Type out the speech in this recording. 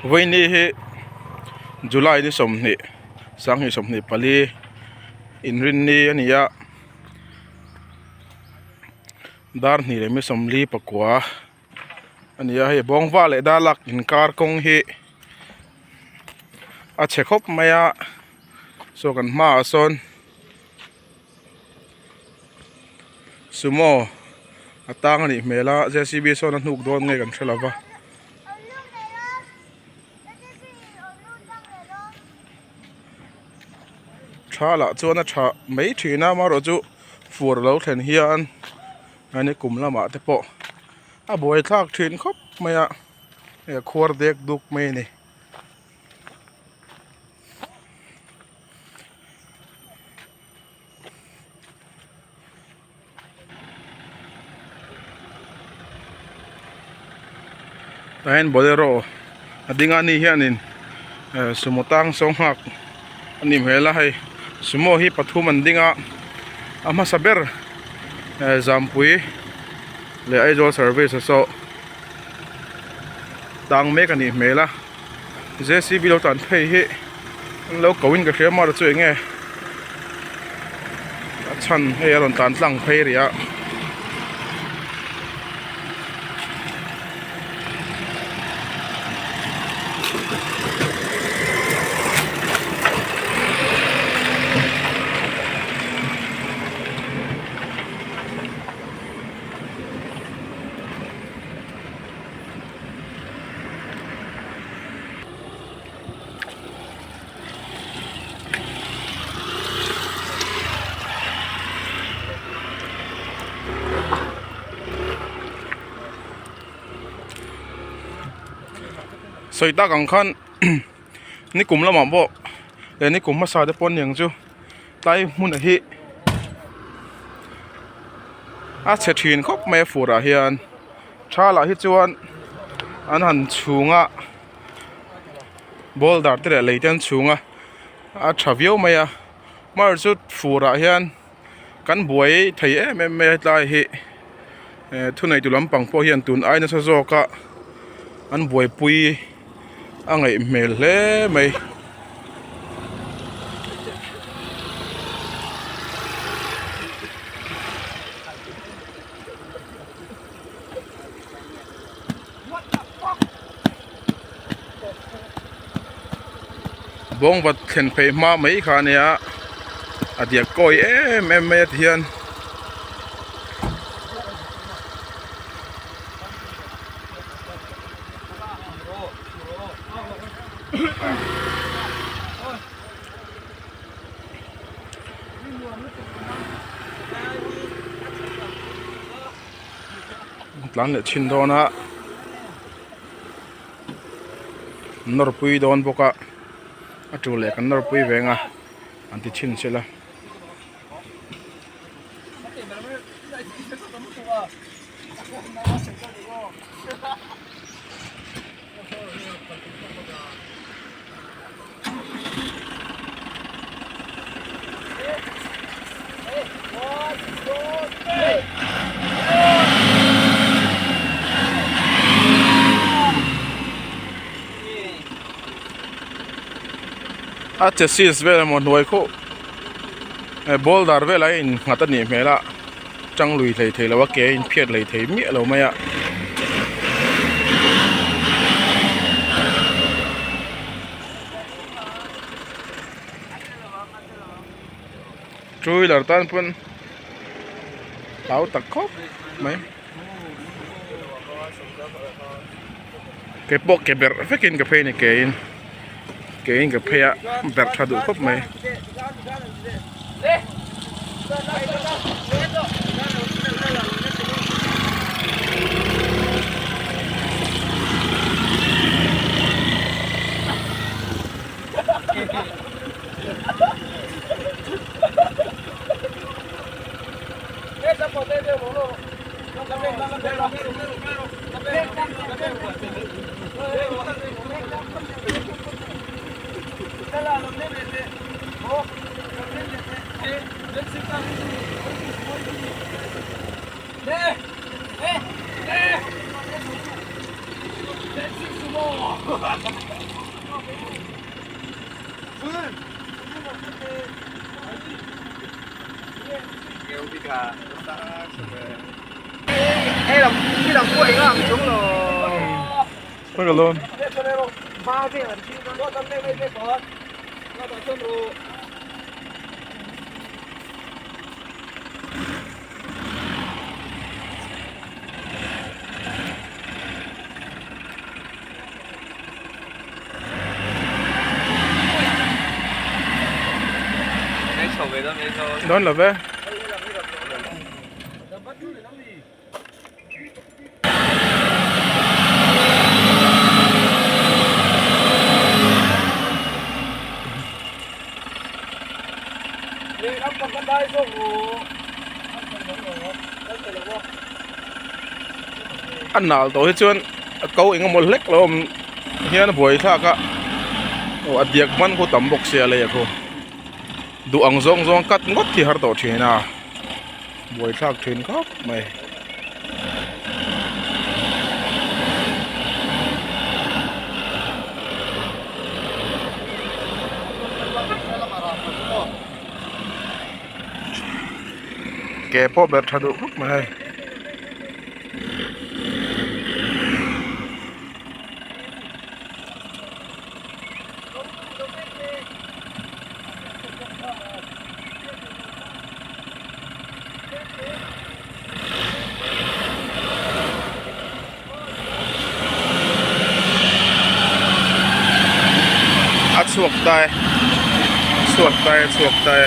Vawiini hi July ni 20 2024 inrinni a ni a dar hnih leh mi 49 a ni a hei bawngva leh darlak inkar kawng hi a chhe khawp mai a saw kan hmaah sawn. Sumo a tang a nih hmel a J C B sawn a hnuk dawn nge kan hre lo va. Tha lah chuan a tha mai thin a amaherawh chu fur a lo thlen hian a kum lamah te pawh a buaithlak thin khawp mai a hei a khuar dek duk mai a ni. Tah hian bolero a ding a ni hianin sumo tang saw nghak a nih hmel a hei sumo hi pathum an ding a a hmasa ber Zampui leh Aizawl service a saw tang mek a nih hmel a. J C B lo tlan phei hi an lo ko in ka hria mar chu enge a chhan hei a rawn tlan tlang phei rih a. Sawi tak ang khan nikum lamah pawh leh nikum hmasa te pawh aniang chu tlai hmunah hi a chhe thin khawp mai a fur ah hian. Tha lah hi chuan an han chhung a boulder te leh lei te an chhung a a tha viau mai a mar chu fur ah hian kan buai thei em em mai a hetlai hi eh thuneitu lampang pawh hian tun ai nasa zawk a an buaipui a ngaih hmel hle mai. Bawngvat thlen phei hma mai kha a nia a diak kawi em em mai a ti hian. Tlan leh chhin dawn a nawr pui dawn bawk a a tu leh kan nawr pui veng a an ti chhin sela. A chassis vel emaw hnuai khuh eh boulder velah a innghat a nih hmel a tang lui hlei thei lo a ke a inphiat hlei thei miah lo mai a. Two wheeler tan pawn hlau tak khawp mai keipawh ke berh vekin ka phei a ni ke in ke in ka phei a berh tha duh khawp mai. Dawn lo ve. A nal tawh hi chuan a ko eng emaw hlek lo awm hian a buai thlak a aw a diak hman khu tam bawk sia lei a khu duh ang zawng zawng cut ngawt hi har tawh thin a buai thlak thin khawp mai. Ke pawh ber tha duh khawp mai hei. A chhuak ta e chhuak ta e chhuak ta e.